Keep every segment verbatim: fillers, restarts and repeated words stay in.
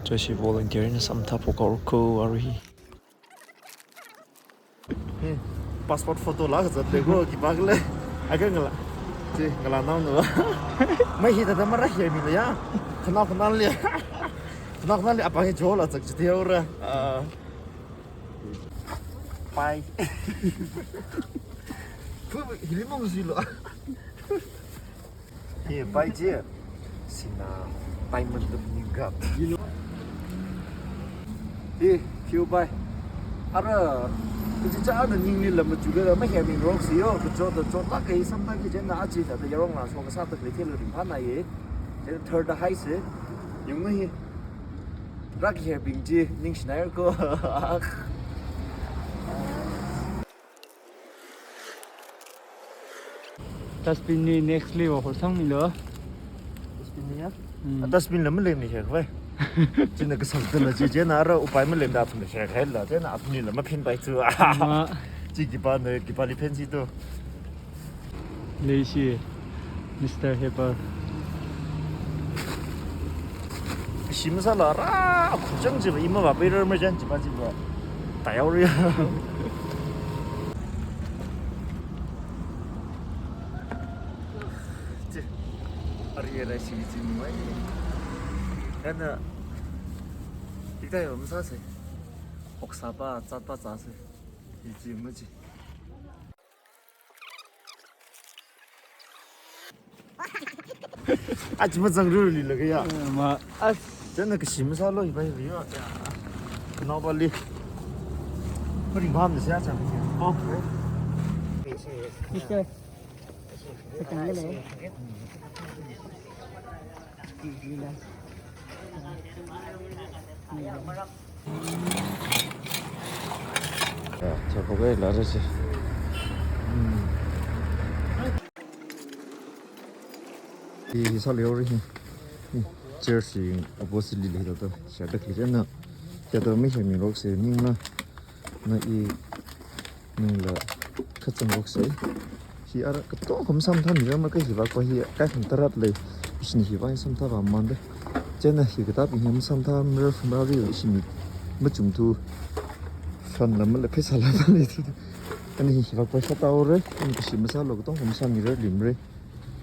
Joshi volunteer na samtha pokaru ko ari. Hey, passport photo la kazat le ko, khipākhala. Aga ngala. Chi, ngalānao no. Mai hi tada mara hi mi le ya. Khanao khanao le. Khanao khanao le apa hi jola chak chiti ora. Ah. Pai. Pu, hili mong si lo. Hi, pai chi. Sina pai man lup ni gap. Hi, fiu pai. Ara, kachichā na ningli lam chule la mahemingarok si yo, kachot da chot la kai samtha ki jen na achi da da yarong la so kasā tak le thil ring pha na ye. Jen thar da hai se. Yung na hi. Rak he bing chi, ningshinai ko. Dustbin ni next li wa horsang mi lo. Dustbin ni ya? Hmm. Ah, dustbin la malem ni he khavai. China kasang tala chi, china ara upai malem da athum he khai la, china athum ni la maphin pai chu. Ma. Chi khipā ne, khipāli phen si to. Leishi, Mister Hepa. Shim sāla ra, khupchang chi ba, ima ba, peirar ma jan chi ba, chi ba. Tayau ri. Chi. Ari ara shi chi mai. Kana. Ikta yo, masa se. Oksa pa, chat pa, chat se. Ichi ma chi. Achi mazang rur li lagaya. Eh, ma, as. Chana kashi masalo ibai bai ya. Nobali. Pari bam de siya chang. Okay. Mister. Second le. Ya, chapok ai lara si. Hmm. Hi, hi sāli ori hi. Hi, chair si opposite li lei tata. Shadak li jana. Tata mi hemi rok se ning na. Na i ning la kachang rok se. Hi ara katonga kha masamtha mirar mara, hi vak pa hi kaikhang tarat lei. Ishini hi vak samtha va mande. Chena hi katap hi masamtha mirar, mirar ri ishimi machung tu. Fan la mala pheisā la mala tu. Ani hi vak pa sāta ore. Ani kashi masalo katonga kha masam mirar limre.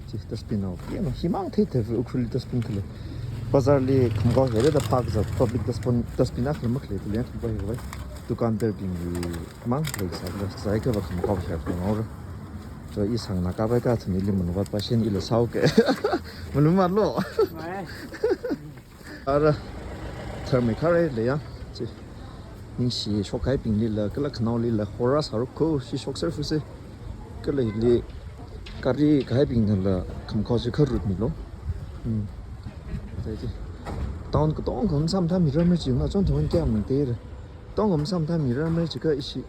Chi dustbin au. Yeno himang thei thei Ukhrul dustbin khale. Bazar li khamkao here da park za public dustbin, dustbin akhala makhalei tu liang khamkao here vai. Dukan ter bing mang lei sa, sa ka ba khamkao here khamkao re. So i sang na ka bai ka thani li manuvat pa shen ila sau ke. Malum malo. Ara tharmei khare le ya. Chi. Ningshi shokhai bing li la, kala khanao li la, hora saruk ko, shi shok ser fuse. Kala li kari kahai bing la, khamkao si kharut mi lo. Hmm. Tai chi. Town katonga kha masamtha mirar mara chi, na chon thon kya mang te re. Tong kha masamtha mirar mara chi ka ishi.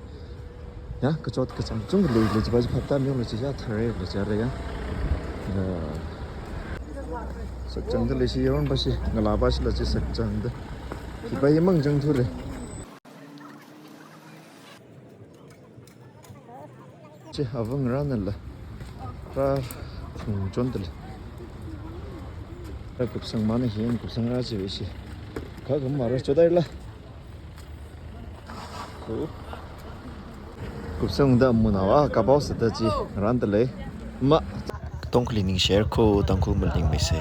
Ya, kachot kachang chung lei lei chi ba chi phap ta mi yong lei chi ya thare lei chi ya re ya. Ya. Sakchang da lei chi yaron ba chi, ngala ba chi la chi sakchang da. Chi ba yamang jang thu re. Chi avang ra na la. Ra phung chon da lei. Ra kupsang ma na hi kupsang ra chi ve chi. Kha gam ma ra chodai la. Ku. Kupsang da muna wa, kapao sāda chi, ran da lei. Ma. Tongkhali ning share ko, Tangkhul maling mai sai.